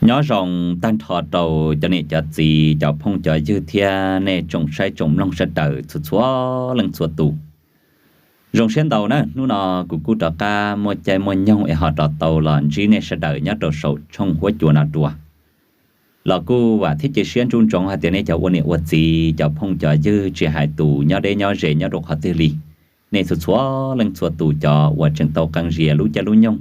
Nyob zoo tag nrho rau cov niam cov txiv, cov phooj cov ywg thiab nej tsoom saib tsoom mloog sawv daws txhua txhua leej txhua tus. Zoo siab ntau na, hnub no kuv kuj rov qab muaj caij muaj nyoog es ho rov tau los ntsib nej sawv daws nyob rau saum tshooj huab cua no dua. Los kuj vam thiab cia siab ntsoov ntsoov hais tias nej cov ua niam ua txiv, cov phooj cov ywg, tsis hais tus nyob deb nyob ze nyob rau qhov twg li, nej txhua txhua leej txhua tus cov uas tseem tau qee zias lub caij lub nyoog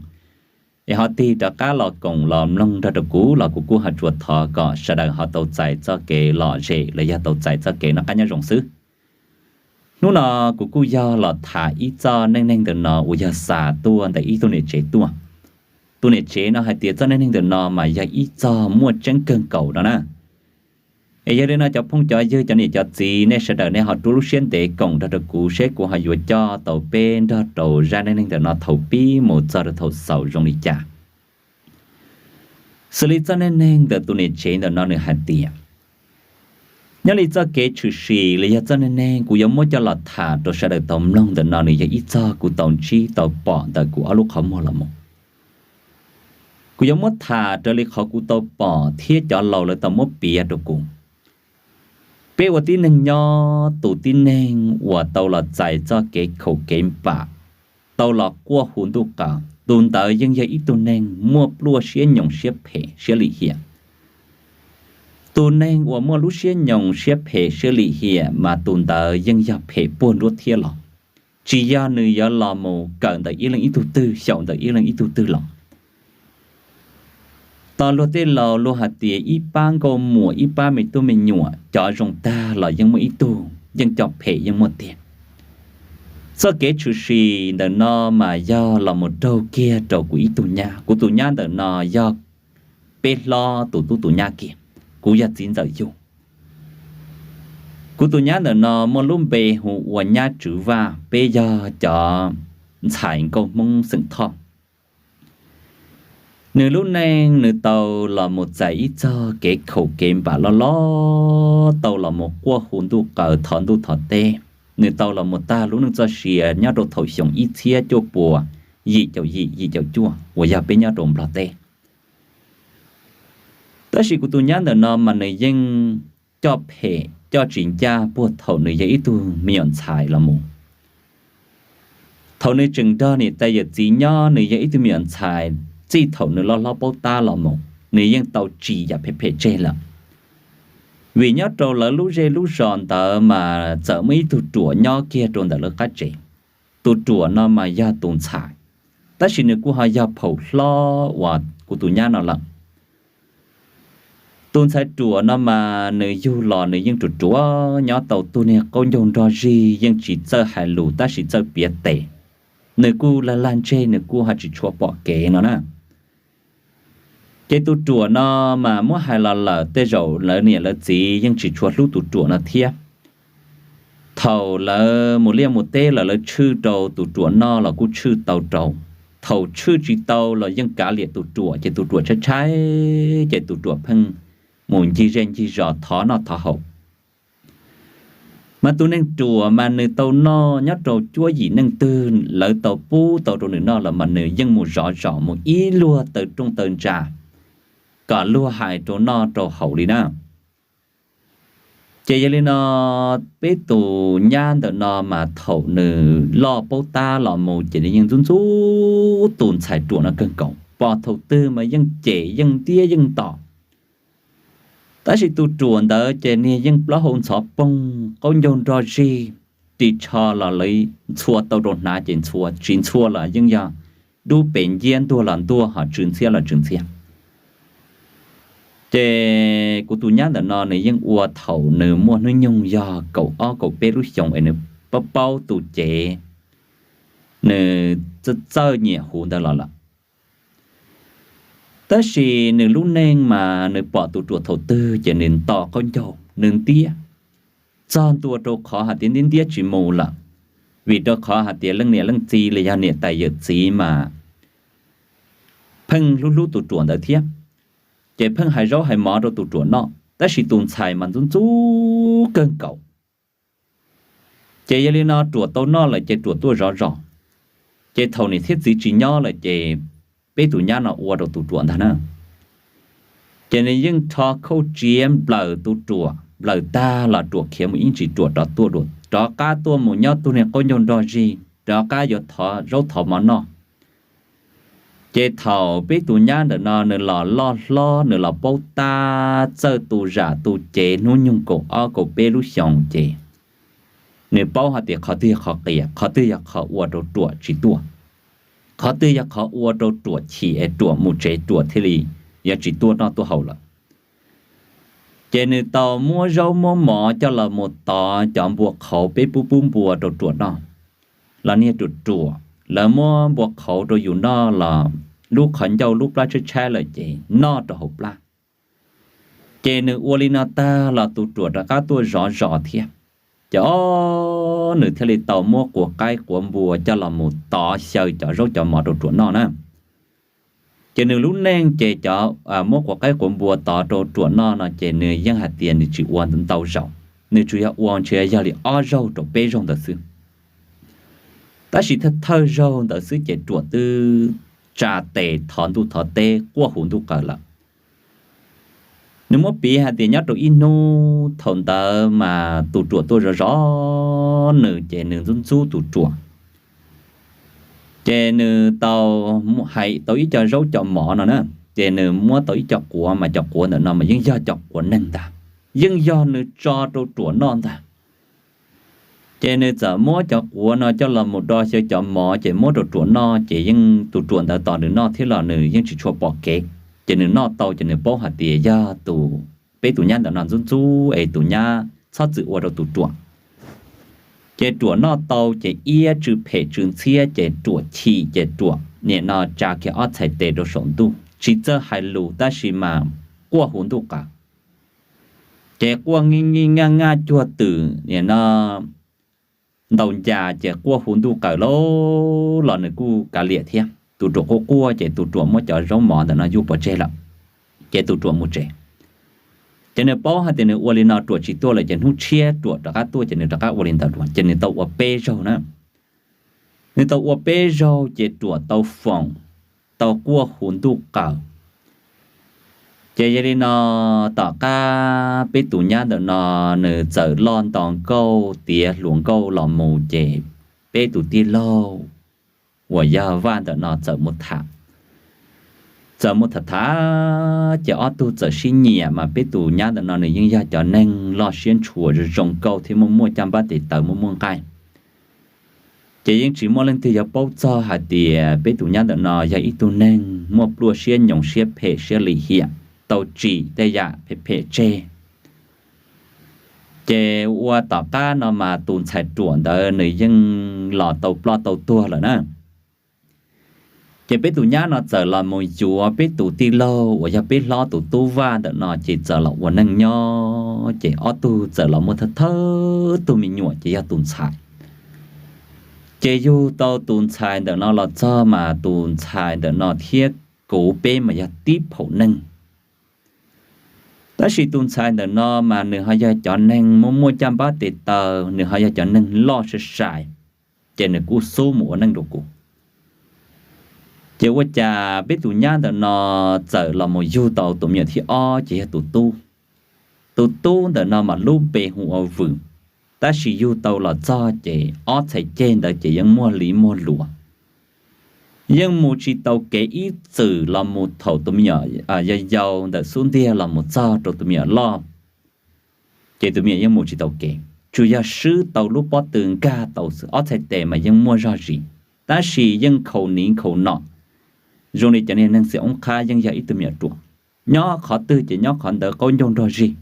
es ho tig rov qab los koom los mloog nrog rau kuv los kuv kuj ho tsuas thov kom sawv daws ho tau txais txoj kev lom zem los yog tau txais txoj kev noj qab nyob zoo xwb. Hnub no kuv kuj yog los tham ib txoj neej neeg ntawm no uas yog xa tuaj ntawm ib tug niam tsev tuaj. Tus niam tsev no hais tias txoj neej neeg ntawm no mas yog ib txoj muaj tseeb kawg nkaus no na. Es yog li no cov phooj cov ywg, cov niam cov txiv, nej sawv daws nej ho rub lub siab ntev koom nrog rau kuv seb kuv ho yuav coj tau peb nrog rau zaj neej neeg ntawm no thaum pib mus txog rau thaum xaus zoo li cas. Xws li txoj neej neeg ntawm tus niam tsev ntawm no nws hais tias, nyob li txoj kev tshwm sim los yog txoj neej neeg kuv yuav muab coj los tham rau sawv daws tau mloog ntawm no nws yog ib txoj kuv tau ntsib tau pom ntawm kuv ob lub qhov muag los mus. Kuv yuav muab tham raws li qhov kuv tau pom thiab cov laus lawv tau muab piav rau kuv. Peb ua tib neeg nyob, tus tib neeg uas tau los txais txoj kev khaum kev npam, tau los quaj hu ntuj qaws, tus ntawd yeej yog ib tug neeg muaj pluaj siab nyoos siab phem siab lim hiam. Tus neeg uas muaj lub siab nyoos siab phem siab lim hiam mas tus ntawd yeej yog phem puag nruab thiab los, tsis yog nws yuav los mus kawm ntawm ib leeg ib tug twg, xyaum ntawm ib leeg ib tug twg los. Tos luag tej laus luag hais tias ib pab nkauj muam ib pab me tub me nyuam cov zoo tag los yeej muaj ib tug, yeej cov phem yeej muaj tiag. Txoj kev tshwm sim ntawm no mas yog los mus raug kiag rau kuv ib tug nyab. Kuv tus nyab ntawm no yog peb hlob tus tub tus nyab kiag, kuv yog txiv ntxawm yug. Kuv tus nyab ntawm no muaj lub npe hu ua Nyab Tswv Vaj, peb yog cov ntxhais nkauj Hmoob xeem Thoj. Nws lub neej nws tau los mus txais ib txoj kev khaum kev npam loj loj, tau los mus quaj hu ntuj qaws thov ntuj thov teb. Nws tau los mus tag lub neej txoj sia nyob rau thaum xyoo ib txhiab cuaj puas yim caum yim yim caum cuaj uas yog peb nyob rau Nplog teb. Tab sis kuv tus nyab ntawm no mas nws yeej coj phem coj tsis ncaj puag thaum nws yog ib tug me nyuam ntxhais los mus. Thaum nws tseem nrog niam tais yawm txiv nyob nws yog ib tug me nyuam ntxhais, txij thaum nws loj hlob paub tab los mus nws yeej tau tsim yam phem phem tseg lawm. Vim nyob rau lawv lub zej lub zos ntawd mas txawm muaj ib tug ruam nyob kiag rau ntawm lawv qab tsev. Tus ruam no mas yog tus ntxhais, tab sis nws kuj ho yog phaum hlob uas kuv tus nyab no lawm. Tus ntxhais ruam no mas nws yug los nws yeej ruam ruam, nyob tau tug niag qaub ncaug nrog zig, yeej tsis txawj hais lus tab sis txawj piav tes. Nws kuj lag lag ntseg, nws kuj ho tsis tshua pom kev no na. Ces tus ruam no mas muab hais los lawm tej zaum lawv niam lawv txiv yeej tsis tshua hlub tus ruam no thiab. Thaum lawv mus liaj mus teb los lawv tshwj rau tus ruam noj los kuj tshwj tau rau. Thaum tshwj tsis tau los yeej kav liam tus ruam, ces tus ruam tshaib tshaib ces tus ruam pheej mus ncig zej ncig zos thov noj thov haus. Mas tus neeg ruam mas nws tau noj nyob rau cuab yim neej twg lawv tau pub tau rau nws noj los mas nws yeej mus zov zos mus ib luag taw rooj taw ntsa kom luag hais rau noj rau haus li na. Ces yog li no, peb tus nyab ntawm no mas thaum nws loj paub tab los mus ces nws yeej ntxub ntxub tus ntxhais ruam no kawg nkaus, pom thaum twg mas yeej cem yeej ntiab yeej ntom. Tab sis tus ruam ntawd ces niag yeej plaub hau ntxhov poog, qaub ncaug nrog zig, ris tsho los lawv ntxhua tau rau hnav ces ntxhua, tsis ntxhua los yeej yog dub pes nciab, ntuag los ntuag, ho tsw ntxhiab los tsw ntxhiab. Ces kuv tus nyab ntawm no nws yeej ua thaum nws muaj hnub nyoog yog kaum ob kaum peb lub xyoos es nws paub paub tu cev, nws txawj nyiam huv ntawd los lawm. Tab sis nws lub neej mas nws pom tus ruam thaum twg ces nws nto qaub ncaug, nws ntiab, txog ntua rau qhov hais tias ntiab ntiab tsis mus lawm, vim rau qhov hais tias leej niam leej txiv los yog niam tais yawm txiv mas pheej hlub hlub tus ruam ntawd thiab, ces pheej hais zaub hais mov rau tus ruam noj, tab sis tus ntxhais mas ntxub ntxub kawg nkaus. Ces yog li no ruam tau noj lawm ces ruam tuaj zov zos, ces thaum niam thiab txiv tsis nyob lawm ces peb tus nyab no ua rau tus ruam ntag na. Ces nws yeej rho khauj tsiav nplawm tus ruam nplawm tag los ruam khiav mus ib ntsis ruam rov tuaj dua, rov qab tuaj mus nyob tug niag qaub ncaug nrog zig, rov qab yuav thov zaub thov mov noj. Ces thaum peb tus nyab ntawm no nws los loj hlob, nws los paub tab txawj tu zam tu cev hnub nyoog kaum ob kaum peb lub xyoos ces nws paub hais tias qhov twg yog qhov qias, qhov twg yog qhov ua rau ruam tsis tuaj, qhov twg yog qhov ua rau ruam chim es ruam mus tsev, ruam thiaj li yuav tsis tuaj noj tuaj haus lawm. Ces nws tau muab zaub muab mov coj los mus tov cov npua qhauv, peb pub pub npua rau ruam noj. Los niag ruam ruam, lawv muab npua qhauv rau yus noj los lub qhov ncauj lub plab tshaib tshaib lawm ces noj rau hauv plab. Ces nws ua li no tag los tus ruam rov qab tuaj zov zos thiab. Ces ob nws thiaj li tau muab quav qaib quav npua coj los mus tov xyaw cov zaub cov mov rau ruam noj na. Ces nws lub neej ces cov muab quav qaib quav npua tov rau ruam noj no ces nws yeej hais tias nws tsis ua ntau zaus, nws tsuas yog ua ntshe yog li ob zaug rau peb zaug ntawd xwb. Tab sis thawj thawj zaug ntawd xwb ces ruam twb tsa tes thov ntuj thov teb quaj hu ntuj qaws lawm. Nws muab piv hais tias nyob rau ib hnub thaum ntawd mas tus ruam tuaj zov zov nws ces nws ntxub ntxub tus ruam. Ces nws tau hais tau ib co zaub co mov no na, ces nws muab tau ib co quav mas cov quav ntawm no mas yeej yog cov quav neeg ntag, yeej yog nws tso rau ruam noj ntag. Ces nws txawm muab cov quav no coj los mus do xyaw cov mov ces muab rau ruam noj ces yeej tus ruam ntawd tos nws noj thiab los nws yeej tsis tshua pom kev. Ces nws noj tau ces nws paub hais tias yog tus, peb tus nyab ntawm no ntxub ntxub es tus nyab txhob txwm ua rau tus ruam. Ces ruam noj tau ces iab tsw phem tsw ntxhiab ces ruam chim ces ruam nim no tsa kiag ob txhais tes rau saum ntuj tsis txawj hais lus tab sis mas quaj hu ntuj qaws. Ces quaj nij nij nyaj nyaj cuag twm nim no ntaus ncas ces quaj hu ntuj qaws lauj los nws kuj kav liam thiab. Tus ruam quaj quaj ces tus ruam muab cov zaub mov ntawm no yuj pov tseg lawm, ces tus ruam mus tsev. Ces nws paub hais tias nws ua li no ruam tsis tuaj lawm ces hnub tshiab ruam rov qab tuaj ces nws rov qab ua li ntawd dua ces nws tau ua peb zaug na. Nws tau ua peb zaug ces ruam tau foom, tau quaj hu ntuj qaws. Ces yog li no tom qab peb tus nyab ntawm no nws txawm loj nto nkauj tiav hluas nkauj los mus ces peb tus tij laug uas yog Vaj ntawm no txawm mus tham. Txawm mus tham tham ces ob tug txawm sib nyiam mas peb tus nyab ntawm no nws yeej yog cov neeg loj siab ntshua zoo zoo nkauj thiab muaj muaj caj npab tes taw muaj muaj nqaij. Ces yeej tsis muaj leej twg yuav paub txog hais tias peb tus nyab ntawm no yog ib tug neeg muaj pluaj siab nyoos siab phem siab lim hiam, tau tsim tej yam phem phem tseg. Ces ua tom qab no mas tus ntxhais ruam ntawd nws yeej los tau ploj tau tuag lawm na. Ces peb tus nyab no txawm los mus yuav peb tus tij laug uas yog peb hlob tus tub Vaj ntawm no ces txawm los ua neej nyob ces ob tug txawm los muaj thawj thawj tug me nyuam ces yog tus ntxhais. Ces yug tau tus ntxhais ntawm no los txog mas tus ntxhais ntawm no thiab kuv peb mas yog tib phaum neeg. Tab sis tus ntxhais ntawm no mas nws ho yog cov neeg muaj muaj caj npab tes taw, nws ho yog cov neeg loj sai sai, ces nws kuj xub mus ua neej rau kuv. Ces ua cas peb tus nyab ntawm no txawm los mus yug tau tus me nyuam thib ob ces yog tus tub. Tus tub ntawm no mas lub npe hu ua Vwm, tab sis yug tau los txog ces ob txhais ceg ntawd ces yeej muag li muag luas, yeej mus tsis tau kev ib txwm los mus thaum tus me nyuam yau yau ntawm xub ntiag los mus txog rau tus me nyuam loj, ces tus me nyuam yeej mus tsis tau kev, tsuas yog swb tau lub pob tw nkag tau xwb, ob txhais tes mas yeej muaj zog zis, tab sis yeej khaus niv khaus nom, zoo li cov niag neeg xiam oob qhab, yeej yog ib tug me nyuam ruam, nyob qhov twg ces nyob qhov ntawd qaub ncaug nrog zig.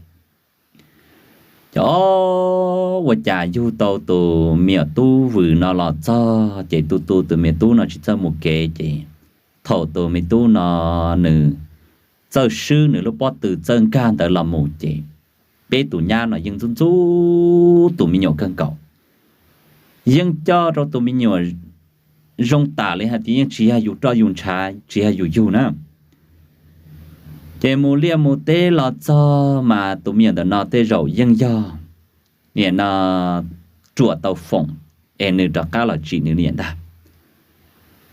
Ces ua cas yug tau tus me nyuam tub Vwm no los txog ces tu tu tus me nyuam tub no tsis txawj mus kev ces thaum tus me tub no nws txawj swb nws lub pob tw txawj nkag ntawd los mus ces peb tus nyab no yeej ntxub ntxub tus me nyuam kawg nkaus, yeej coj rau tus me nyuam zoo tam li hais tias yeej tsis yog yus roj yus ntshav, tsis yog yus yug na. Ces mus liaj mus teb los txog mas tus me nyuam ntawm no tej zaum yeej yog niam no ruam tau foom es nws rov qab los tsim nws niam ntag.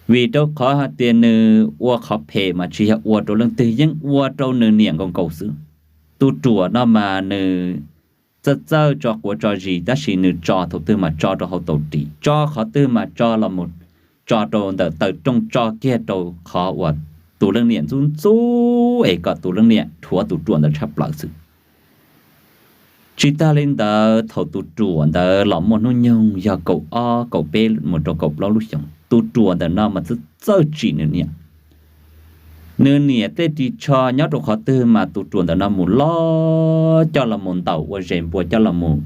Vim rau qhov hais tias nws ua qhov phem mas tsis yog ua rau leej twg, yeej ua rau nws niam nkaus nkaus xwb. Tus ruam no mas nws txawj txawj tso quav tso zis, tab sis nws tso thaum twg mas tso rau hauv taus ris, tso qhov twg mas tso los mus, tso rau ntawm taw rooj, tso kiag rau qhov uas tus leej niam ntxub ntxub es kom tus leej niam rhuav tus ruam ntawd tshaj plaws xwb. Tsis tag li ntawd, thaum tus ruam ntawd los muaj hnub nyoog yog kaum ob kaum peb mus rau kaum plaub lub xyoos, tus ruam ntawm no mas txawj txawj tsim nws niam. Nws niam tej ris tsho nyob rau qhov twg mas tus ruam ntawm no mus loj coj los mus ntaus ua zes npua coj los mus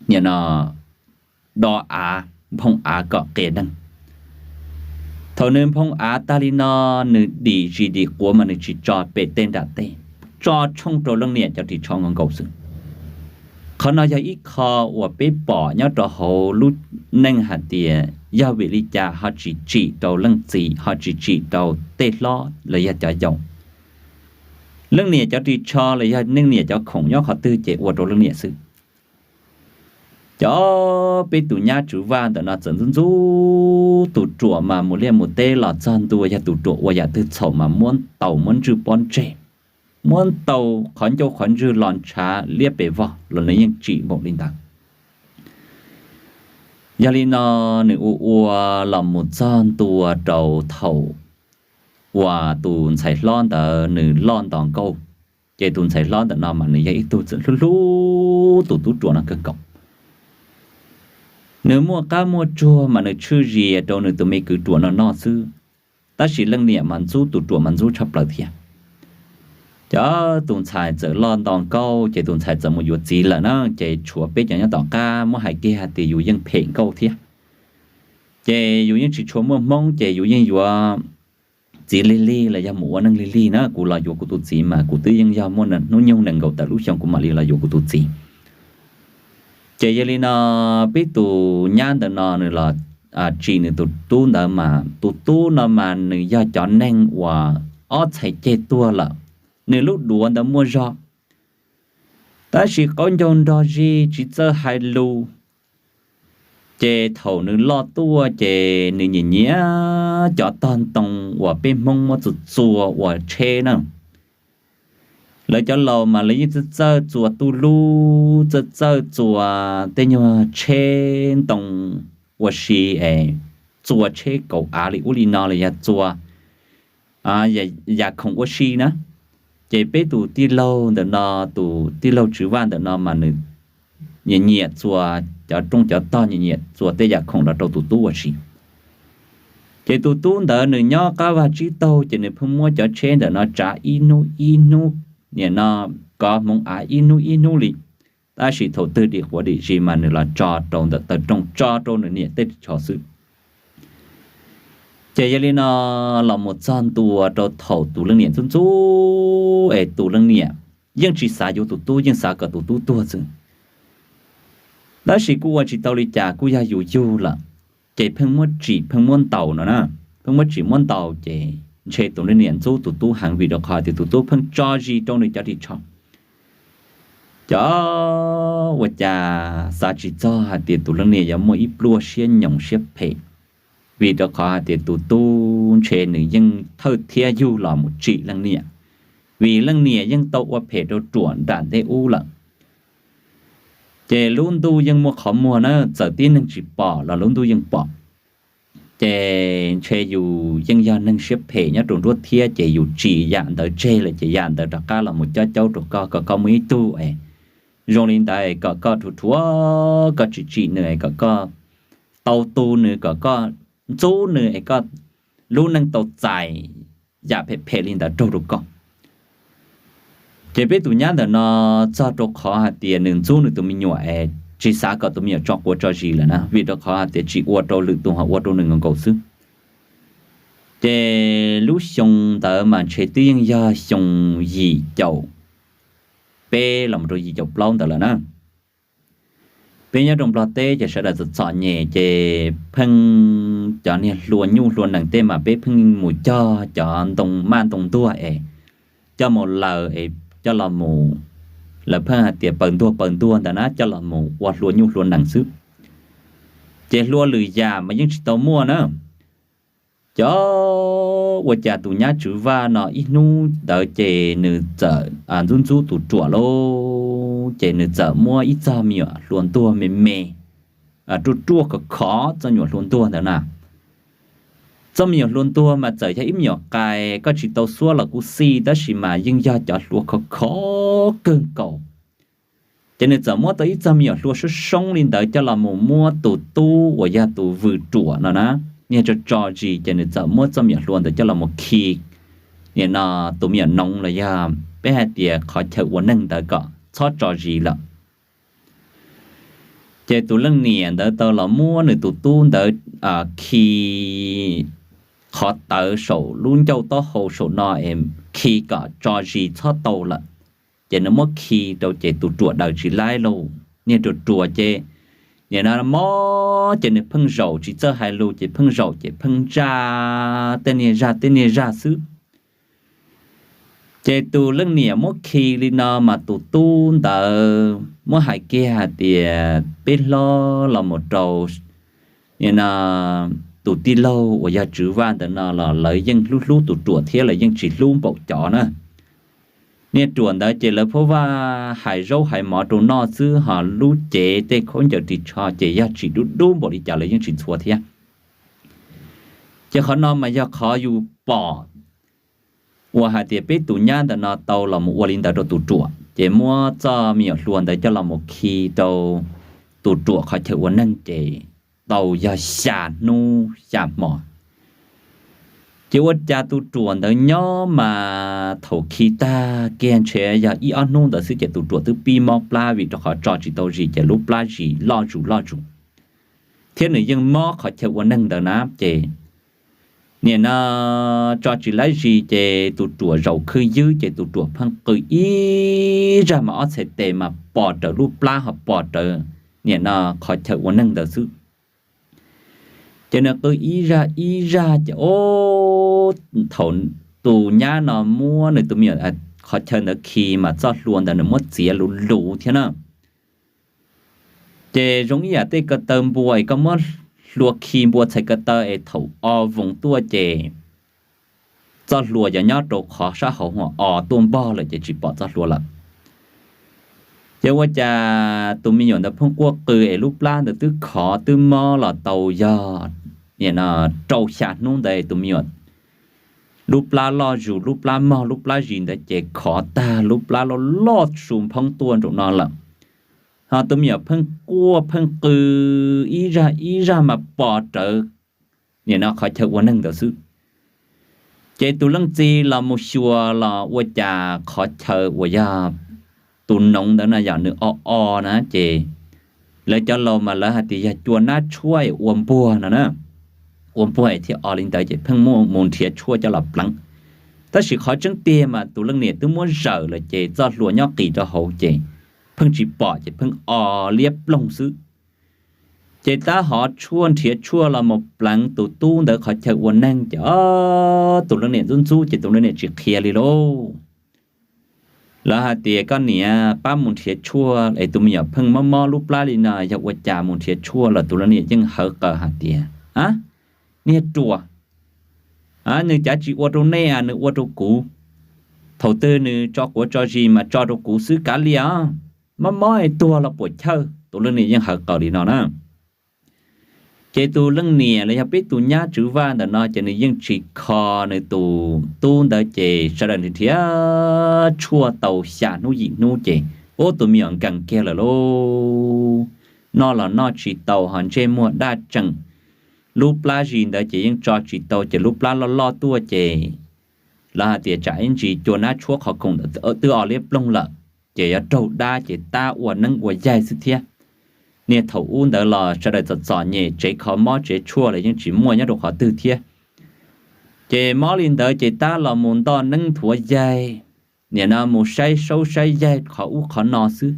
nim no do av, nphoo av kom qias neeg. Thaum nws nphoo av tag li no, nws dim zis dim quav mas nws tsis tso pem tej nram tej, tso tshooj rau leej niam cov ris tsho nkaus nkaus xwb. Qhov no yog ib qho uas peb pom nyob rau hauv lub neej hais tias yog vim li cas ho tsis tsim rau leej txiv, ho tsis tsim rau tej hlob los yog cov yau. Leej niam cov ris tsho los yog leej niam cov khoom nyob qhov twg ces ua rau leej niam xwb. Cov peb tus nyab Tswv Vaj ntawm no txawm ntxub ntxub tus ruam mas mus liaj mus teb los txog ntua yog tus ruam ua yam twg txhaum mas muab ntaus muab ntswj pob ntseg, muab ntaus qhov ncauj qhov ntswg los ntshav liab pes vog los nws yeej tsim npaum li ntawd. Yog li no nws ua ua los mus txog ntua rau thaum uas tus ntxhais hlob ntawd nws loj nto nkauj, ces tus ntxhais hlob ntawm no mas nws yog ib tug txawm hlub hlub tus tub ruam no kawg nkaus. Nws muaj qab muaj tsuag mas nws tshwj zias rau nws tus me kwv ruam no noj xwb, tab sis leej niam mas ntxub tus ruam mas ntxub tshaj plaws thiab. Cov tus ntxhais txawm loj nto nkauj ces tus ntxhais txawm mus yuav txiv lawm na, ces tshuav peb cov nyob tom qab muab hais kiag hais tias yus yeej phem nkauj thiab. Ces yus yeej tsis tshua muaj hmoob ces yus yeej yuav txiv lig lig los yog mus ua neej lig lig na. Kuv los yuav kuv tus txiv mas kuv twb yeej yog muaj hnub nyoog nees nkaum tawm lub xyoo kuv mam li los yuav kuv tus txiv. Ces yog li no peb tus nyab ntawm no nws los tsim nws tus tub ntawd mas tus tub no mas nws yog cov neeg uas ob txhais ceg tuag lawm, nws lub duav ntawd muaj zog, tab sis qaub ncaug nrog zig tsis txawj hais lus. Ces thaum nws loj tuaj ces nws nyiam nyiam cov tog ntoo uas peb hmoob muab txua txua ua tsheb na. Lawv cov laus mas lawv yeej txawj txawj txua tuj lub, txawj txawj txua tej nyuag tsheb ntoo ua si es txua tsheb kaum av li ub li no los yog txua yam khoom ua si na. Ces peb tus tij laug ntawm no, tus tij laug Tswv Vaj ntawm no mas nws nyiam nyiam txua cov rooj cov tog, nyiam nyiam txua tej yam khoom los rau tus tub ua si. Ces tus tub ntawd nws nyob qab vaj tsib taug ces nws pheej muab cov tsheb ntawm no tsav ib hnub ib hnub, nim no kov hmoov av ib hnub ib hnub li. Tab sis thaum twg dim quav dim zis mas nws los tso rau ntawm taw rooj, tso rau nws niam tej ris tsho xwb. Ces yog li no los mus txog ntua rau thaum tus leej niam ntxub ntxub es tus leej niam yeej tsis xav yuav tus tub, yeej xav kom tus tub tuag xwb. Tab sis kuj ua tsis tau li cas, kuj yog yus yug lawm, ces pheej muab tsim pheej muab ntaus no na. Pheej muab tsim muab ntaus ces ntshe tus leej niam ntxub tus tub heev vim rau qhov tias tus tub pheej tso zis rau nws cov ris tsho. Cov ua cas xav tsis txog hais tias tus leej niam yuav muaj ib pluaj siab nyoos siab phem, vim rau qhov hais tias tus tub ntshe nws yeej thawj thiab yug los mus tsim leej niam, vim leej niam yeej tau ua phem rau ruam nram ntej ub lawm. Ces lub ntuj yeej muaj qhov muag na, txawm tib neeg tsis pom los lub ntuj yeej pom. Ces ntshe yus yeej yog neeg siab phem nyob rau nruab thiab, ces yus tsim yam ntawd tseg lawm ces yam ntawd rov qab los mus cob caub rau koj, kom koj muaj ib tug es zoo li ntawd es kom koj rhuav rhuav, koj tsis tsim nws es kom koj tau tu nws, kom koj ntxub nws es koj lub neej tau txais yam phem phem li ntawd raug rau koj. Ces peb tus nyab ntawm no txog rau qhov hais tias nws ntxub nws tus me nyuam es tsis xav kom tus me nyuam tso quav tso zis lawm na, vim rau qhov hais tias tsis ua rau lwm tus, ho ua rau nws nkaus nkaus xwb. Ces lub xyoo ntawd mas ntshe twb yeej yog xyoo yim caum peb los rau yim caum plaub ntawd lawm na. Peb nyob rau Nplog teb ces sawv daws txom txom nyem ces pheej cov niag hlua nyuj hlua nees tej mas peb pheej mus cog cov ntoo maj ntoo ntuag es coj mus laws es coj los mus, lawv pheej hais tias paws ntuag paws ntuag ntawd na, coj los mus ua hlua nyuj hlua nees xwb. Ces hlua lwm yam mas yeej tsis tau muaj na. Ces ua cas tus nyab Tswv Vaj no ib hnub ntawd ces nws txawm ntxub ntxub tus ruam lauj, ces nws txawm muab ib txog me nyuam hluas ntuag me me, ruaj ruaj khov khov txoj me nyuam hluas ntuag ntawd na. Txoj me nyuam hluas ntuag mas txawm yog ib me nyuam qais koj tsis tau xuab los kuj xij, tab sis mas yeej yog cov hluas khov khov kawg nkaus. Ces nws txawm muab tau ib txog me nyuam hluas soob soob li ntawd coj los mus muab tus tub uas yog tus vwm ruam no na, niag tso tso zis, ces nws txawm muab txoj me nyuam hluas ntawd coj los mus khi, nim no tus me nyuam noov los yog peb hais tias qhov chaw ua neeg ntawd kom txhob tso zis lawm. Ces tus leej niam ntawd tau los muab nws tus tub ntawd khi qhov tawv saum lub ncauj taub hau saum no es khi kom tso zis txhob tau lawm. Ces nws muab khi rau ces tus ruam daws tsis laib lauj, niag ruam ruam ces nim no mob ces nws pheej zaum tsis txawj hais lus ces pheej zaum ces pheej ntsaj tej niag zaj tej niag zaj xwb. Ces tus leej niam muab khi li no mas tus tub ntawd muab hais kiag hais tias peb hlob los mus rau nim no tus tij laug uas yog Tswv Vaj ntawd no los lawv yeej hlub hlub tus ruam thiab lawv yeej tsis hlub npaum cov na. Niag ruam ntawd ces lawv pheej vaj hais zaub hais mov rau noj xwb, ho lub cev tej khaub ncaws ris tsho ces yog tsis dub dub npaum li cas lawv yeej tsis ntxhua thiab. Ces qhov no mas yog qhov yus pom uas hais tias peb tus nyab ntawm no tau los mus ua li ntawd rau tus ruam, ces muab txoj me nyuam hluas ntawd coj los mus khi rau tus ruam qhov chaw ua neeg ces tau yog xya hnub xya hmo. Ces ua cas tus ruam ntawd nyob mas thaum khi tag kiag ntshe yog ib ob hnub ntawd xwb ces tus ruam twb pib mob plab vim rau qhov tso tsis tau zis ces lub plab zis loj zus loj zus, thiab nws yeej mob qhov chaw ua neeg ntawd na. Ces nim no tso tsis laib zis ces tus ruam zaum khwj ywb ces tus ruam pheej qw ib zaj mas ob txhais tes mas pos rawv lub plab ho pos rawv nim no qhov chaw ua neeg ntawd xwb. Ces nws qw ib zaj ib zaj ces o, thaum tus nyab no muab nws tus me nyuam qhov chaw ntawd khi mas txoj hlua ntawd nws muab txiav luv luv thiab na. Ces zoo ib yam tej ko taw npua es koj muab hlua khi npua txhais ko taw es thaum o voos tuaj ces txoj hlua yog nyob rau qhov sab hauv hua o tuaj npog lawm ces tsis pom txoj hlua lawm. Ces ua cas tus me nyuam ntawd pheej quaj qw es lub plab ntawd twb khov twb mob los tau yog nim no rau xya hnub ntawd tus me nyuam lub plab loj zus lub plab mog lub plab zis ntawd ces khov tag lub plab loj loj su nphoob tuaj nraum no lawm. Ho tus me nyuam pheej quaj pheej qw ib zaj ib zaj mas pos rawv nim no qhov chaw ua neeg ntawd xwb. Ces tus leej txiv los mus xyuas los ua cas qhov chaw uas yog tus noov ntawd no yog nws o o na ces lawv cov laus mas lawv hais tias yog cua nab tshuab ua npuag no na. Ua npuag thiaj o li ntawd ces pheej muaj mus nrhiav tshuaj coj los pleev. Tab sis qhov tseeb tiag mas tus leej niam twb muab zawm lawm ces txoj hlua nyob qis rau hauv ces pheej tsis pom ces pheej o liab ploog xwb. Ces tab hov tshuaj nrhiav tshuaj los mus pleev tus tub ntawd qhov chaw ua neeg ces tus leej niam ntxub ntxub ces tus leej niam tsis qhia li lauj. Lawv hais tias koj niam pab mus nrhiav tshuaj es tus me nyuam pheej mob mob lub plab li no yog ua cas mus nrhiav tshuaj los tus leej niam yeej hawv qawm hais tias, a, niag ruam, a, nws cav tsis ua rau nej a nws ua rau kuv. Thaum twg nws tso quav tso zis mas tso rau kuv xwb kav liam, mob mob es tuag los puam chawj tus leej niam yeej hawv qawm li no na. Ces tus leej niam los yog peb tus nyab Tswv Vaj ntawm no ces nws yeej tsis kho nws tus tub ntawd ces sawv daws nrhiav tshuaj tau xya hnub yim hnub ces ub tus me nyuam nkees kiag lawm lauj. Noj los noj tsis tau ho ntsej muag daj tseem, lub plab zis ntawd ces yeej tso tsis tau ces lub plab loj loj tuaj ces lawv hais tias tsam ib ntsis cua nab tshuab qhov khoom ntawd twb o liab ploog lawm, ces yuav raug dab ces tab ua neeb ua yaig xwb thiab. Niag thaum ub ntawd los sawv daws txom txom nyem tsev kho mob tsev tshuaj los yeej tsis muaj nyob rau qhov twg thiab. Ces mob li ntawd ces tab los mus ntoj neeb nthuav yaig, nim no mus saib saub saib yaig qhov ub qhov no xwb.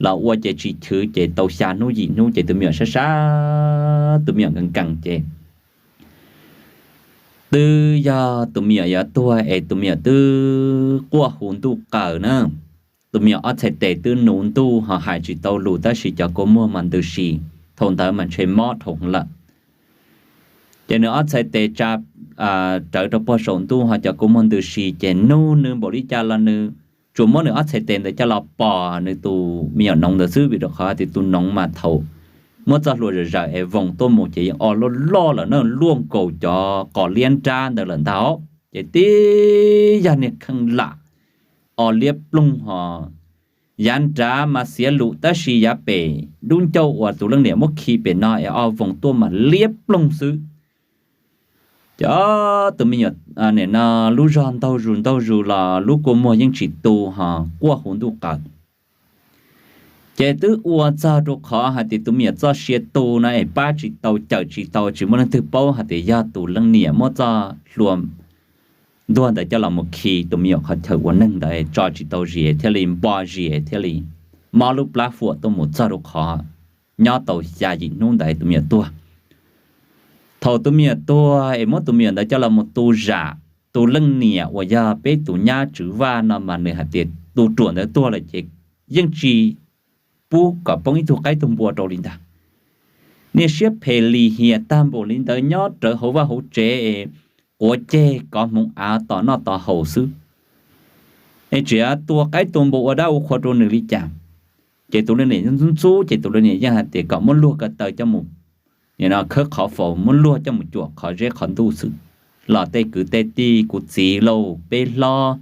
Los ua ces tsis chwv ces tau xya hnub yim hnub ces tus me nyuam sab sab tus me nyuam nkees nkees ces twb yog tus me nyuam yuav tuag es tus me nyuam twb quaj hu ntuj qaws na. Tus me nyuam ob txhais tes twb nuv ntuj ho hais tsis tau lus tab sis cov kua muag mas ntws si, thaum ntawd mas ntshe mob dhau lawm. Ces nws ob txhais tes tsa rawv rau puag saum ntuj ho cov kua muag ntws si ces nug nws npaum li cas los nws tsuas muab nws ob txhais tes ntawd coj los pom nws tus me nyuam noov ntawd xwb, vim rau qhov tias tus noov mas thaum muab txoj hlua zawm zawm es voos tuaj mus ces yeej o loj loj lawm na, luaj nkaus cov qos liab nrab ntawd lawm ntag. Ces tib yog niag kheej lam o liab ploog ho yav nrad mas xiav lus tab sis yav pem dub ncauj uas tus leej niam muab khi pem no es o voos tuaj mas liab ploog xwb. Ces tus me nyuam no lub zog ntaug zus ntaug zus los lub kua muag yeej tsis tu ho quaj hu ntuj qaws. Ces twb ua txog rau qhov hais tias tus me nyuam txoj sia tu no es pab tsis tau cawm tsis tau, tsis muaj leej twg paub hais tias yog tus leej niam muab txoj hlua ntuag ntawd coj los mus khi tus me nyuam qhov chaw ua neeg ntawd tso tsis tau zis thiaj li npo zis thiaj li mob lub plab huam tuaj mus txog rau qhov nyob tau xya yim hnub ntawd tus me nyuam tuag. Thaum tus me nyuam tuag es muab tus me nyuam ntawd coj los mus tu zam, tus leej niam uas yog peb tus nyab Tswv Vaj no mas nws hais tias tus ruam ntawd tuag lawm ces yeej tsis pub kom poob ib tug qaib tug npua rau li ntag. Niaj siab phem lim hiam tag npaum li ntawd nyob rawv hauv vaj hauv tsev, quav ceg kov hmoov av tos noj tos haus xwb. Es tseem tua qaib tua npua ua dab ua qhua rau nws li cas? Ces tus leej niam ntxub ntxub ces tus leej niam yeej hais tias kom muab luag ko taw coj mus khawb qhov faus, muab luag coj mus cuam qhov zeb qhov ntuj xwb. Los tej kwv tej tij kuv txiv lauj peb hlob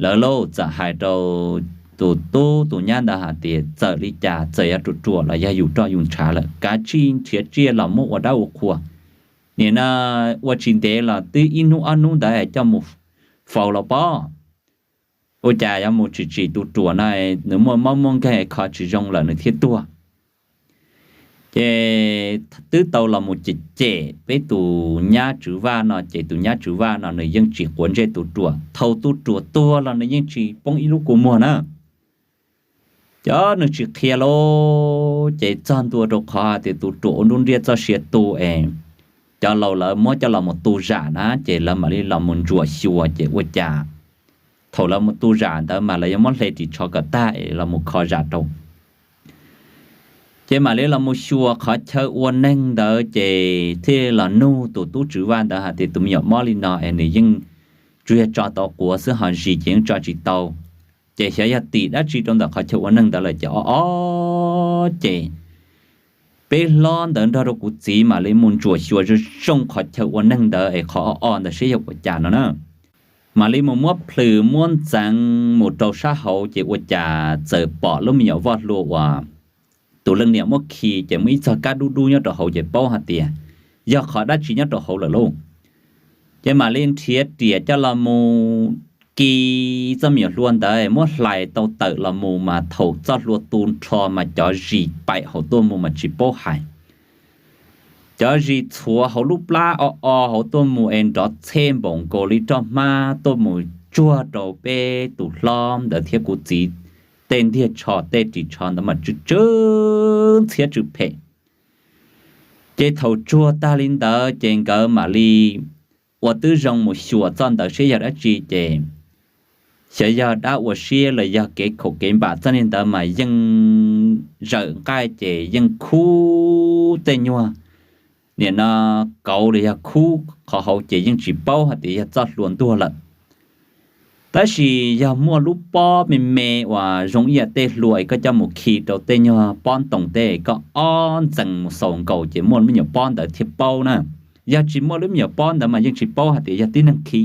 lawv lauj txawm hais rau tus tub tus nyab ntawd hais tias txawm li cas txawm yuav ruam ruam los yog yus roj yus ntshav lawm kav tsij nrhiav tsiaj los muab ua dab ua qhua. Nim no ua tsis ntev los twb ib hnub ob hnub ntawd coj mus faus los pob. Ua cas yuav mus tsim tsim tus ruam no, nws muaj mob muaj nkeeg kho tsis zoo lawm nws thiaj tuag. Ces twb tau los mus cem cem peb tus nyab Tswv Vaj no ces tus nyab Tswv Vaj no nws yeej tsis quav ntsej tus ruam, thaum tus ruam tuag los nws yeej tsis poob ib lub kua muag na. Cov nws tsis qhia lauj, ces txog ntua rau qhov tias tus ruam ua nruab nriab txoj sia tu es cov laus lawv muab coj los mus tu zam na ces lawv mam li los mus ntsuam xyuas ces ua cas thaum lawv mus tu zam ntawd mas lawv yuav muab hle ris tsho kom tag es los mus kho zam rau. Ces mam li los mus xyuas qhov chaw ua neeg ntawd ces thiaj los nug tus tub Tswv Vaj ntawd hais tias tus me nyuam mob li no es nws yeej tsuas yog tso tau quav xwb ho zis ces yeej tso tsis tau. Ces xyov yog tim dab tsi rau ntawm qhov chaw ua neeg ntawd lawm ces o o ces peb hlob ntawd nrog rau kuv txiv mam li mus ntsuam xyuas zoo zoo qhov chaw ua neeg ntawd es qhov o o ntawd seb yog ua cas no na. Mam li mus muab plhws muab ntxeev mus rau sab hauv ces ua cas txawm pom lub me nyuam voj hlua uas tus leej niam muab khi ces muaj ib txog kab dub dub nyob rau hauv ces paub hais tias yog qhov dab tsi nyob rau hauv lawm lauj. Ces mam li nrhiav riam coj los mus ki txoj me nyuam hlua ntawd muab hlais tau tawm los mus mas thaum txoj hlua tu nrho mas cov zis paim hauv tuaj mus mas tsis paub hais. Cov zis txhuav hauv lub plab o o hauv tuaj mus es nrov txhej npaum nkaus li roj hmab tuaj mus tsuag rau peb tus hlob ntawd thiab kuv txiv tej ntiag tsho tej ris tsho ntawd mas tsw tsw ntxhiab tsw phem. Ces thaum tsuag tag li ntawd ces nkawd mam li ua tib zoo mus xyuas txoj ntawd seb yog dab tsi ces xyov yog dab ua siab los yog kev khaum kev npam txoj niag ntawd mas yeej zawm nqaij ces yeej khub tej nyuag nim no kauv los yog khub qhov hauv ces yeej tsis paub hais tias yog txoj hlua ntuag lawm. Tab sis yog muaj lub pob me me uas zoo ib yam tej hlua es koj coj mus khi rau tej nyuag pob ntoo tej koj ob ntxees mus xaus nkaus ces muaj lub me nyuam pob ntawd thiaj paub na. Yog tsis muaj lub me nyuam pob ntawd mas yeej tsis paub hais tias yog tib neeg khi.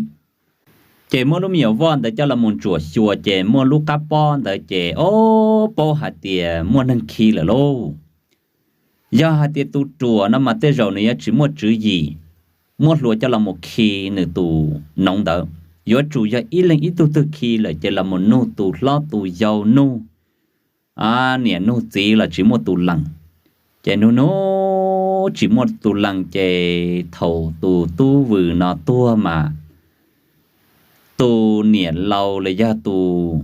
Ces muab lub me nyuam voj ntawd coj los mus ntsuam xyuas ces muaj lub qab pob ntawd ces o paub hais tias muaj neeg khi lawm lauj. Yog hais tias tus ruam no mas tej zaum nws yuav tsis muaj tswv yim muab hlua coj los mus khi nws tus noov ntawd, yuav tsum yog ib leeg ib tug twg khi lawm ces los mus nug tus hlob tus yau nug niam nug txiv los tsis muaj tus lees. Ces nug nug tsis muaj tus lees ces thaum tus tub vwm no tuag mas tus niam laus los yog tus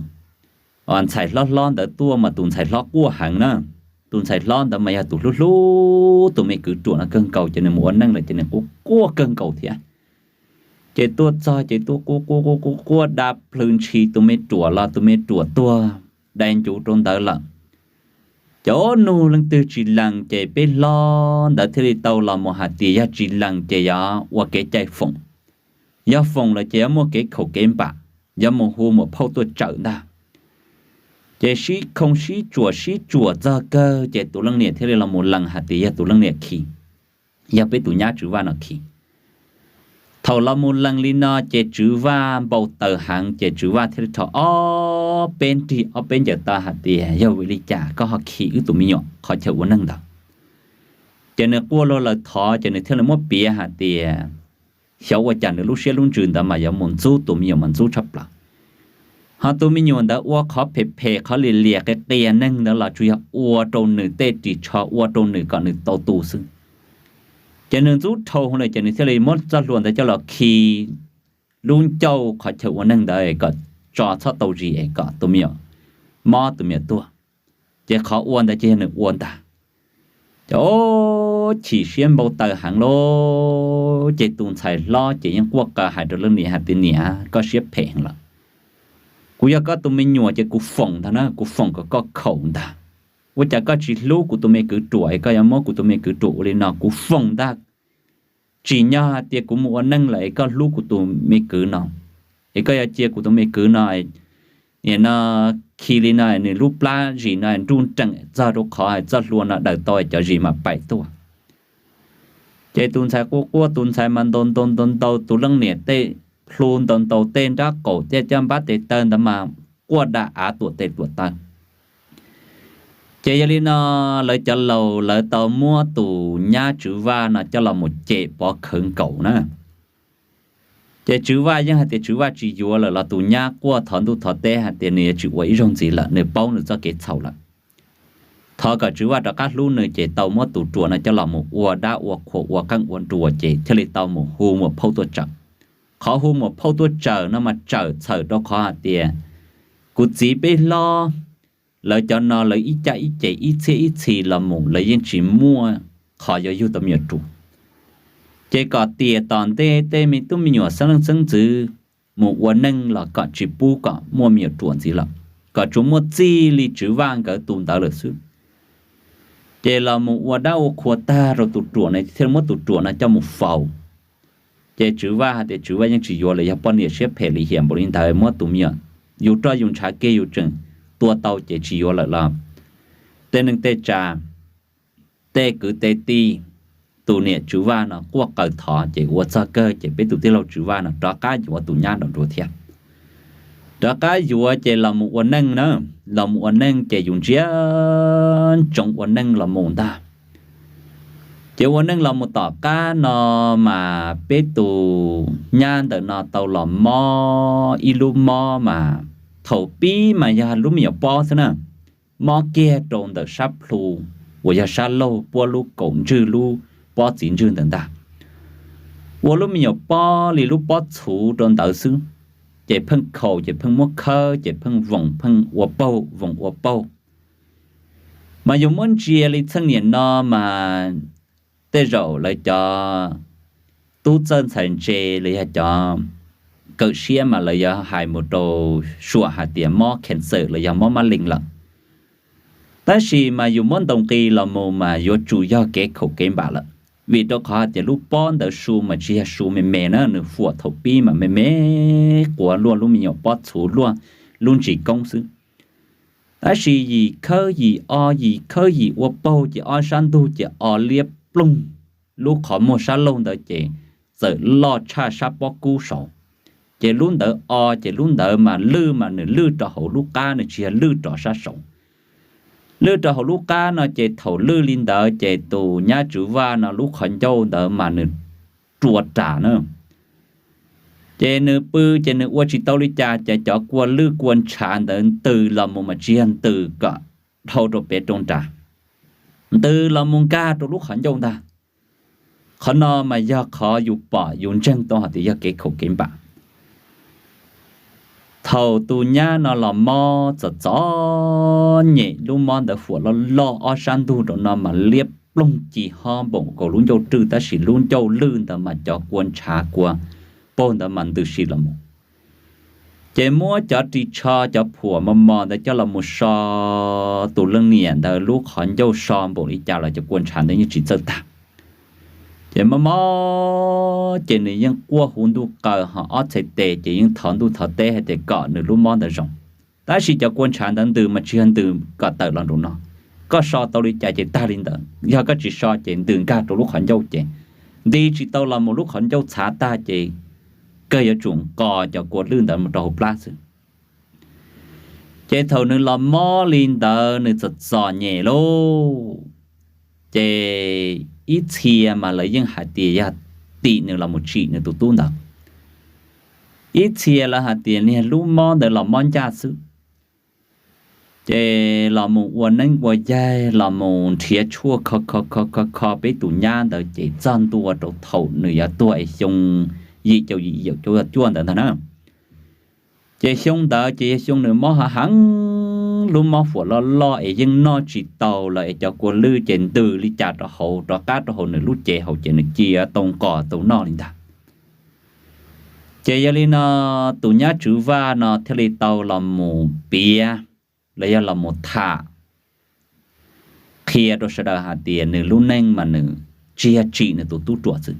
ntxhais hlob hlob ntawd tuaj mas tus ntxhais hlob quaj heev na. Tus ntxhais hlob ntawd mas yog tus hlub hlub tus me kwv ruam no kawg nkaus ces nws mus ua neej lawm ces nws quaj quaj kawg nkaus thiab. Ces tuaj txog ces tuaj quaj quaj quaj quaj quaj da plhws ntshis tus me ruam los tus me ruam tuag dai ncuv rau ntawd lawm. Cov nug leej twg tsis lees ces peb hlob ntawd thiaj li tau los mus hais tias yog tsis lees ces yog ua kev cai foom, yog foom lawm ces yuav muaj kev khaum kev npam, yuav mus hu muam phauj tuaj tsawm ntag. Ces sib khoo sib tsuam sib tsuam txog kawg ces tus leej niam thiaj li los mus lees hais tias yog tus leej niam khi, yog peb tus nyab Tswv Vaj no khi. Thaum los mus lees li no ces Tswv Vaj npau taws heev ces Tswv Vaj thiaj li rho ob peb nrig ob peb ncaws taw hais tias yog vim li cas koj ho khi wb tus me nyuam qhov chaw ua neej ntawd. Ces nws quaj luag lawv thov ces nws thiaj li muab piav hais tias xyov ua cas nws lub siab lub ntsws ntawd mas yuav mus ntxub tus me nyuam mas ntxub tshaj plaws. Ho tus me nyuam ntawd ua qhov phem phem qhov liam liam qias qias neeg ntawd los tsuas yog ua rau nws tej ris tsho ua rau nws kom nws tau tu xwb. Ces nws ntxub dhau hwv lawm ces nws thiaj li muab txoj hlua ntawd coj los khi lub ncauj qhov chaw ua neeg ntawd kom tso txhob tau zis es kom tus me nyuam mob tus me nyuam tuag. Ces qhov ua ntawd ces yog nws ua ntag. Ces chim siab npau taws heev lawm ces tus ntxhais hlob ces yeej quaj qa hais rau leej niam hais tias niam, koj siab phem heev lawm. Kuv yog koj tus me nyuam ces kuv foom ntag na, kuv foom kom koj khaum ntag. Ua cas koj tsis hlub kuv tus me kwv ruam es koj yuav muab kuv tus me kwv ruam ua li no? Kuv foom ntag. Tsim nyog hais tias kuv mus ua neej lawm es koj hlub kuv tus me kwv no, es koj yuav cia kuv tus me kwv no, nim no khi li no nws lub plab zis no nruj nreem txog rau qhov txoj hlua no daws tau cov zis mas paim tuaj. Ces tus ntxhais quaj quaj tus ntxhais mas ntaus ntaus ntaus ntaus tus leej niam tej plhu, ntaus ntaus tej nrab qaum thiab caj npab tes taw ntawd mas quaj da av tuam tes tuam taw. Ces yog li no lawv cov laus lawv tau muab tus nyab Tswv Vaj no coj los mus cem pov khawv nkaus na. Ces Tswv Vaj yeej hais tias Tswv Vaj tsis yuav lawm los tus nyab quaj thov ntuj thov teb hais tias nws yuav tsis ua ib zaug ntxiv lawm, nws paub nws txoj kev txhaum lawm. Thov kom Tswv Vaj rov qab hlub nws ces tau muab tus ruam no coj los mus ua dab ua qhua ua qeej ua nruas ces thiaj li tau mus hu muam phauj tuaj tsawm. Qhov hu muam phauj tuaj tsawm no mas tsawm txhawm rau qhov hais tias kuv txiv peb hlob lawv cov no lawv ib caj ib ces ib txhiab ib txhis los mus lawv yeej tsis muaj qhov yuav yug tau me nyuam ruam. Ces kom tiam tom ntej tej me tub me nyuam xeeb leej xeeb ntxwv mus ua neej los kom tsis pub kom muaj me nyuam ruam ntxiv lawm, kom tsuas muaj txij li Tswv Vaj nkawd tus ntawd lawm xwb. Ces los mus ua dab ua qhua tag rau tus ruam no thiaj muab tus ruam no coj mus faus. Ces Tswv Vaj hais tias Tswv Vaj yeej tsis yuav lawm, yog poj niam siab phem lim hiam npaum li ntawd muab tus me nyuam, yus roj yus ntshav kiag yus tseem tua tau ces tsis yuav lawm los tej neej tej tsav, tej kwv tej tij, tus niam Tswv Vaj no quaj qw thov ces ua txog kawg ces peb tus tij laug Tswv Vaj no rov qab yuav tus nyab nram nruas thiab. Rov qab yuav ces los mus ua neej na, los mus ua neej ces yus ntsia ntsoov ua neej los mus ntag. Ces ua neej los mus tom qab no mas peb tus nyab ntawm no tau los mob ib lub mob mas thaum pib mas yog lub me nyuam pob xwb na, mob kiag rau ntawm sab plhu uas yog sab laug puab lub kaum ntswg lub pob txiv ntswg ntawd ntag. Ua lub me nyuam pob li lub pob txhuv rau ntawd xwb, ces pheej khaus ces pheej muab khawb ces pheej voos pheej ua paug voos ua paug. Mas yus muab ntsia li txheej niam no mas tej zaum lawv cov tub txawj ntxhais ntse los yog cov kawm siab mas lawv yuav hais mus rau suam hais tias mob cancer los yog mob mab lees lawm. Tab sis mas yus muab ntaus nqi los mus mas yuav tsum yog kev khaum kev npam lawm, vim rau qhov hais tias lub pob ntawd su mas tsis yog su me me na, nws fuam thaum pib mas me me quav luaj lub me nyuam pob txhuv luaj lub ntsis koob xwb. Tab sis yim khawb yim o yim khawb yim ua paug ces ob sab ntug ces o liab ploog, lub qhov muag sab laug ntawd ces txawm loj tshaj sab pob kub saud. Ces lub ntawd o ces lub ntawd mas lwj mas nws lwj rau hauv lub qab, nws tsis yog lwj rov sab saud. Lwj rau hauv lub qab no ces thaum lwj li ntawd ces tus nyab Tswv Vaj no lub qhov ncauj ntawd mas nws rua ras na. Ces nws pw ces nws ua tsis tau li cas ces cov kua lwj kua ntshav ntawd ntws los mus mas tsis yog ntws kom dhau rau pem rau nrad, ntws los mus nkag rau lub qhov ncauj ntag. Qhov no mas yog qhov yus pom yus ntseeg tau hais tias yog kev khaum kev npam. Thaum tus nyab no los mob txom txom nyem, lub mob ntawd fuam loj loj ob sab ntug rau no mas liab ploog ci hob npaum nkaus lub ncauj rwj, tab sis lub ncauj lwj ntawd mas cov kua ntshav kua paug ntawd mas ntws si los mus. Ces muab cov ris tsho cov phuam mos mos ntawd coj los mus so tus leej niam ntawd lub qhov ncauj so npaum li cas los cov kua ntshav ntawd yeej tsis txawj tag. Ces mob mob ces nws yeej quaj hu ntuj qaws ho ob txhais tes ces yeej thov ntuj thov teb hais tias kom nws lub mob ntawd zoo. Tab sis cov kua ntshav ntawd ntws mas tsis yog ntws kom tawm los nraum no, koj so tau li cas ces tag li ntawd, yog koj tsis so ces ntws nkag rau lub qhov ncauj ces nti tsis tau los mus lub qhov ncauj txhav tag ces kawg yuav tsum nqos cov kua lwj ntawd mus rau hauv plab xwb. Ces thaum nws los mob li ntawd nws txom txom nyem lauj, ces ib txhia mas lawv yeej hais tias yog tim nws los mus tsim nws tus tub ntawd, ib txhia lawv hais tias niag lub mob ntawd los mob ncaj xwb. Ces los mus ua neeb ua yaig los mus nrhiav tshuaj kho kho kho kho kho peb tus nyab ntawd ces txog ntua rau thaum nws yuav tuag es xyoo yim caum yim caum cuaj ntawd ntag na. Ces xyoo ntawd ces yog xyoo nws mob hav heev, lub mob fuam loj loj es yeej noj tsis tau lawm es cov kua lwj ces ntws li cas rau hauv rov qab rau hauv nws lub cev hauv ces nws cia tau nqos tau noj li ntag. Ces yog li no tus nyab Tswv Vaj no thiaj li tau los mus piav los yog los mus tham qhia rau sawv daws hais tias nws lub neej mas nws tsis yog tsim nws tus tub ruam xwb.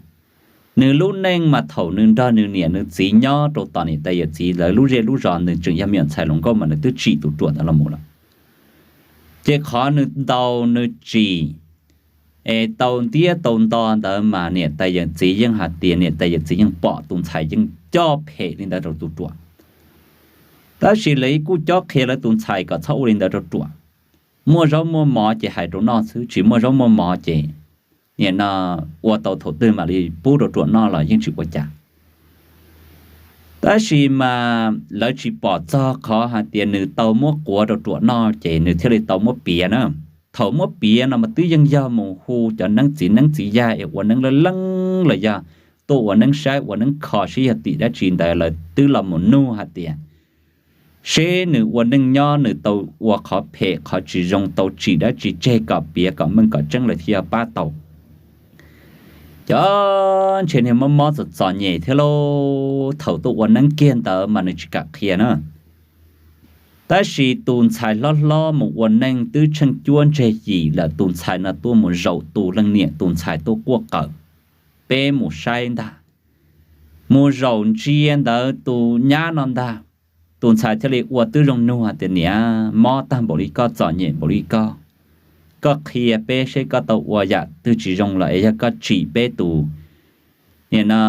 Nws lub neej mas thaum nws nrog nws niam nws txiv nyob rau tom niam tais yawm txiv lawv lub zej lub zos nws tseem yog me nyuam ntxhais hluas nkauj mas nws twb tsim tus ruam ntawd los mus lawm. Ces qhov nws ntaus nws tsim es tau ntiab tau nto ntawd mas niam tais yawm txiv yeej hais tias niam tais yawm txiv yeej pom tus ntxhais yeej coj phem li ntawd rau tus ruam. Tab sis lawv kuj cob qhia lawv tus ntxhais kom txhob ua li ntawd rau ruam. Muaj zaub muaj mov ces hais rau noj xwb, tsis muaj zaub muaj mov ces nim no ua tau thaum twg mam li pub rau ruam noj los yeej tsis ua cas. Tab sis mas lawv tsis pom txog qhov hais tias nws tau muab quav rau ruam noj ces nws thiaj li tau muab piav na. Thaum muab piav no mas twb yeej yog mus hu cov neeb txiv neeb txiv yaig es ua neeb leej leej los yog tuaj ua neeb saib ua neeb kho seb yog tim dab tsi ntawd lawv twb los mus nug hais tias seb nws ua neej nyob nws tau ua qhov phem qhov tsis zoo tau tsim dab tsi tseg kom piav kom meej kom tseeb lawv thiaj yog pab tau. Cov ntshe niag mob mob txom txom nyem thiab lauj, thaum tuaj ua neeb kiag ntawd mas nws tsis kam qhia na. Tab sis tus ntxhais hlob hlob mus ua neej twb tsheej cuab ntseg yim lawm, tus ntxhais no tuaj mus zaum tus leej niam, tus ntxhais tuaj quaj qawm peb mus saib ntag. Mus zaum ntsia ntawd tus nyab no ntag, tus ntxhais thiaj li ua tib zoo nug hais tias niam, mob tag npaum li koj, txom nyem npaum li koj, koj qhia peb seb koj tau ua yam twg tsis zoo los es yog koj tsim peb tus nim no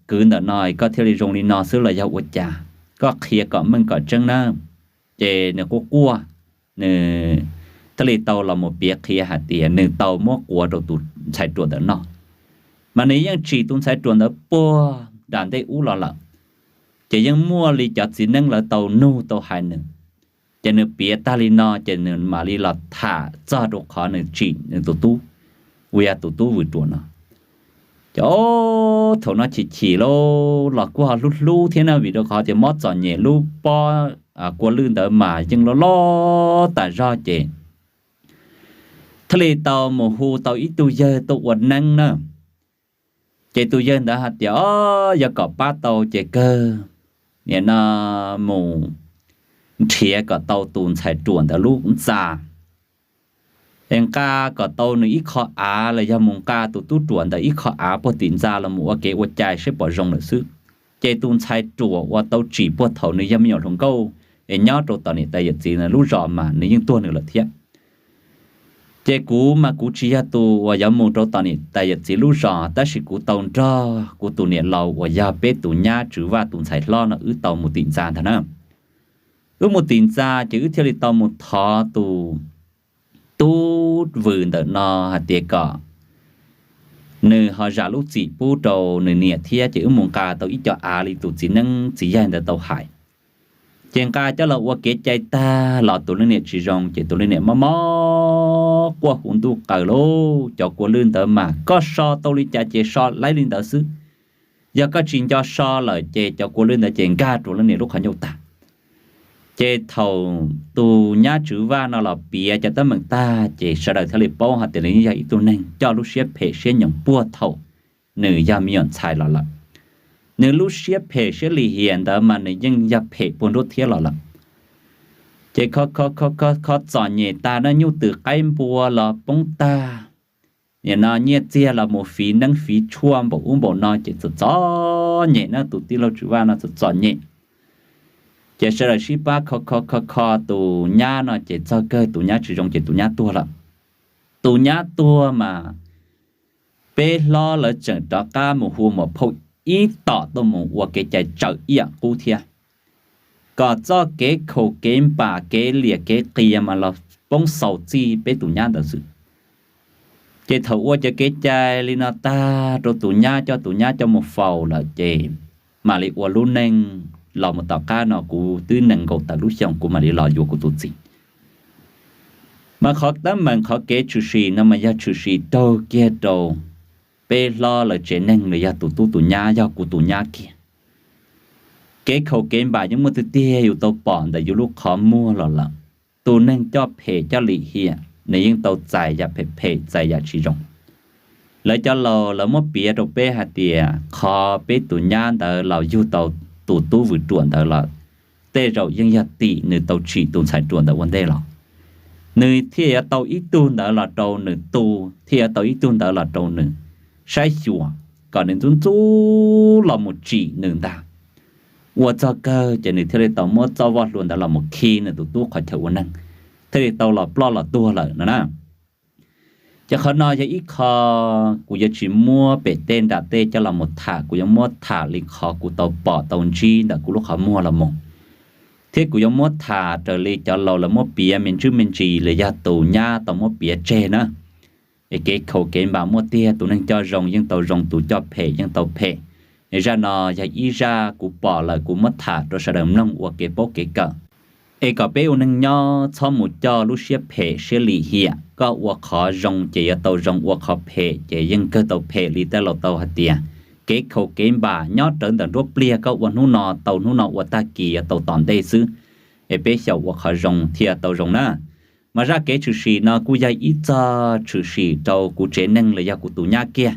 kwv ntawm no koj thiaj li zoo li no xwb los yog ua cas, koj qhia kom meej kom tseeb nawb. Ces nws quaj quaj, nws thiaj li tau los mus piav qhia hais tias nws tau muab quav rau tus ntxhais ruam ntawm no, mas nws yeej tsim tus ntxhais ruam ntawd puag nram ntej ub los lawm. Ces yeej muaj li cov txiv neeb lawv tau nug tau hais nws, ces nws piav tag li no ces nws mam li los tham txog rau qhov nws tsim nws tus tub, uas yog tus tub vwm ruam no. Ces thaum no chim chim lauj, los kuj ho hlub hlub thiab na, vim rau qhov tias mob txom nyem lub pob kua lwj ntawd mas yeej loj loj tas zog ces thiaj li tau mus hu tau ib tug yawg tuaj ua neeb na. Ces tus yawg ntawd hais tias o, yog kom pab tau ces kawg nim no mus nrhiav kom tau tus ntxhais ruam ntawd lub ntxa, es nqa kom tau nws ib qho av los yog mus nqa tus tub ruam ntawd ib qho av puag tim ntxa los mus ua kev ua cai seb puas zoo lawm xwb. Ces tus ntxhais ruam uas tau tsim puag thaum nws yog me nyuam hluas nkauj es nyob rau tom niam tais yawm txiv lub zos mas nws yeej tuag nws lawm thiab. Ces kuv mas kuv tsis yog tus uas yuav mus rau tom niam tais yawm txiv lub zos, tab sis kuv tau nrog kuv tus niam laus uas yog peb tus nyab Tswv Vaj tus ntxhais hlob no wb tau mus tim ntxa ntag na. Wb mus tim ntxa ces wb thiaj li tau mus thov tus tub vwm ntawm no hais tias kom nws ho zam lub txim pub rau nws niam thiab, ces wb mus nqa tau ib co av li tus txiv neeb txiv yaig ntawd tau hais. Ces nqa coj los ua kev cai tag los tus leej niam tsis zoo, ces tus leej niam mob mob quaj hu ntuj qaws lauj, cov kua lwj ntawd mas koj so tau li cas ces so laib li ntawd xwb. Yog koj tsis nco so lawm ces cov kua lwj ntawd ces nkag rau leej niam lub qhov ncauj tag. Ces thaum tus nyab Tswv Vaj no los piav cov teeb meem tag ces sawv daws thiaj li paub hais tias nws yog ib tug neeg coj lub siab phem siab nyoos puag thaum nws yog me nyuam ntxhais los lawm. Nws lub siab phem siab lim hiam ntawd mas nws yeej yog phem puag nruab thiab los lawm. Ces kho kho kho kho kho txom nyem tag na, nyuj twm qaib npua los poob tag, nim no nyiaj txiag los mus fiv neeb fiv tshuaj npaum ub npaum no ces txom txom nyem na, tus tij laug Tswv Vaj no txom txom nyem. Ces sawv daws sib pab kho kho kho kho tus nyab no ces txog kawg tus nyab tsis zoo ces tus nyab tuag lawm. Tus nyab tuag mas peb hlob lawv tseem rov qab mus hu muam phauj ib tom tuaj mus ua kev cai tsawm ib yam qub thiab, kom txoj kev khaum kev npam kev liam kev qias mas los poob xaus txij peb tus nyab ntawd xwb. Ces thaum ua cov kev cai li no tag rau tus nyab, coj tus nyab coj mus faus lawm ces mam li ua lub neej los mus tom qab no kuv twb nees nkaum tawm lub xyoos kuv mam li los yuav kuv tus txiv. Mas qhov teeb meem qhov kev tshwm sim no mas yog tshwm sim raug kiag rau peb hlob lawv tsev neeg los yog tus tub tus nyab, yog kuv tus nyab kiag. Kev khaum kev npam yeej muaj tiag tiag, yus tau pom ntawm yus lub qhov muag los lawm. Tus neeg coj phem coj lim hiam nws yeej tau txais yam phem phem, txais yam tsis zoo. Lawv cov laus lawv muab piav rau peb hais tias qhov peb tus nyab ntawd los yug tau tus tub vwm ruam ntawd los tej zaum yeej yog tim nws tau tsim tus ntxhais ruam ntawd ua ntej los, nws thiaj yuav tau ib tug ntawd los rau nws tu, thiaj yuav tau ib tug ntawd los rau nws saib xyuas, kom nws ntxub ntxub los mus tsim nws ntag. Ua txog kawg ces nws thiaj li tau muab txoj voj hlua ntawd los mus khi nws tus tub qhov chaw ua neeg, thiaj li tau los ploj los tuag lawm no na. Ces qhov no yog ib qho kuv yuav tsis muab pem tej nram tej coj los mus tham, kuv yuav muab tham li qhov kuv tau pom tau ntsib ntawm kuv lub qhov muag los mus, thiab kuv yuav muab tham raws li cov laus lawv muab piav me ntsis me ntsis los yog tus nyab tau muab piav tseg na. Es kev khaum kev npam muaj tiag, tus neeg coj zoo yeej tau zoo, tus coj phem yeej tau phem. Es zaj no yog ib zaj kuv pom lawm kuv muab tham rau sawv daws mloog ua kev paub kev kawm. Es kom peb ua neeg nyob txhob mus coj lub siab phem siab lim hiam, koj ua qhov zoo ces yuav tau zoo, ua qhov phem ces yeej kawg tau phem li tej laus tau hais tias kev khaum kev npam nyob rawv ntawm nruab pliag, koj ua hnub no tau hnub no, ua tag kis yuav tau tom ntej xwb. Es peb xyaum ua qhov zoo thiaj tau zoo na. Mas zaj kev tshwm sim no kuj yog ib txog tshwm sim rau kuv tsev neeg los yog kuv tus nyab kiag.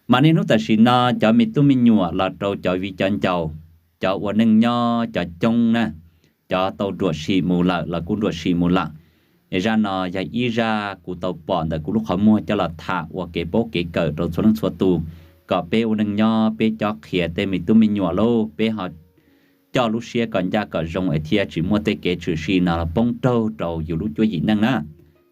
Mas niaj hnub tam sim no cov me tub me nyuam los rau cov viv cov ncaus, cov ua neej nyob cov coob na, cov tau ruam sim mus lawm los kuj ruam sim mus lawm. Es zaj no yog ib zaj kuv tau pom ntawm kuv lub qhov muag coj los tham ua kev paub kev kawm rau txhua leej txhua tus, kom peb ua neej nyob peb cob qhia tej me tub me nyuam lauj, peb ho coj lub siab kom ncaj kom zoo es thiaj tsis muaj tej kev tshwm sim no los poob raug rau yus lub cuab yim neej na.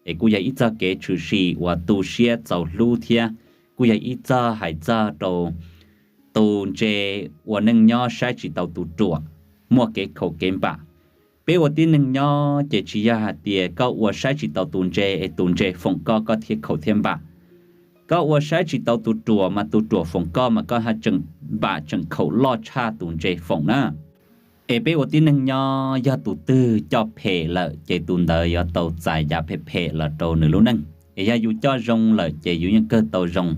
Es kuj yog ib txog kev tshwm sim uas tu siab txaus hlub thiab kuj yog ib txog hais txog rau tus ntse ua neej nyob saib tsis taus tus ruam, muaj kev khaum kev npam. Peb ua tib neeg nyob ces tsis yog hais tias koj ua saib tsis taus tus ntse es tus ntse foom koj, koj thiaj khaum thiaj npam. Koj ua saib tsis taus tus ruam mas tus ruam foom koj mas koj ho tseem npam tseem khaum loj tshaj tus ntse foom na. Es peb ua tib neeg nyob yog tus twg coj phem lawm ces tus ntawd yuav tau txais yav phem phem los rau nws lub neej. Es yog yus coj zoo lawm ces yus yeej kawg tau zoo.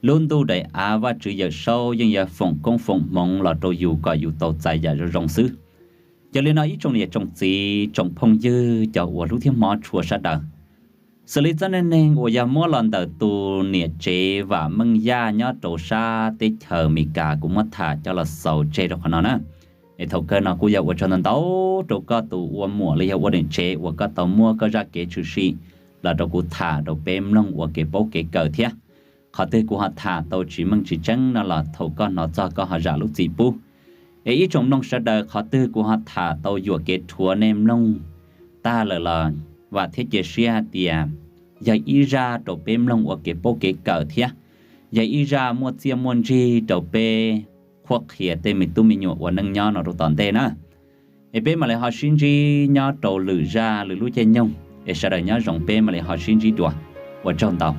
Lub ntuj daim av Vajtswv Yawmsaub yeej yuav foom koob foom hmoov los rau yus kom yus tau txais yam zoo zoo xwb. Yog li no ib tsoom niam tsoom txiv tsoom phooj ywg cov uas hlub thiab hmov tshua sawv daws, xws li txoj neej neeg uas yog muab los ntawm tus niam tsev Vam Meej Yaj nyob rau sab teb chaws Amelikas kuv muab tham coj los xaus tseg rau qhov no na. Es thaum kawg no kuj yog ua tsaug ntau ntau rau koj tus ua muam los yog ua niam tsev uas koj tau muab koj zaj kev tshwm sim los rau kuv tham rau peb mloog ua kev paub kev kawm thiab. Qhov twg kuv ho tham tau tsis meej tsis tseeb no los thaum koj hnov txog koj ho zam lub txim pub. Es ib tsoom mloog sawv daws, qhov twg kuv ho tham tau yuam kev rhuav nej mloog tag lawm los vam thiab cia siab hais tias yog ib zaj rau peb mloog ua kev paub kev kawm thiab yog ib zaj muaj txiaj muaj ntsig rau peb qhuab qhia tej me tub me nyuam ua neej nyob no rau tom ntej na. Es peb mam li ho sib ntsib nyob rau lwm zaj lwm lub caij nyoog, es sawv daws nyob zoo, peb mam li ho sib ntsib dua. Ua tsaug ntau.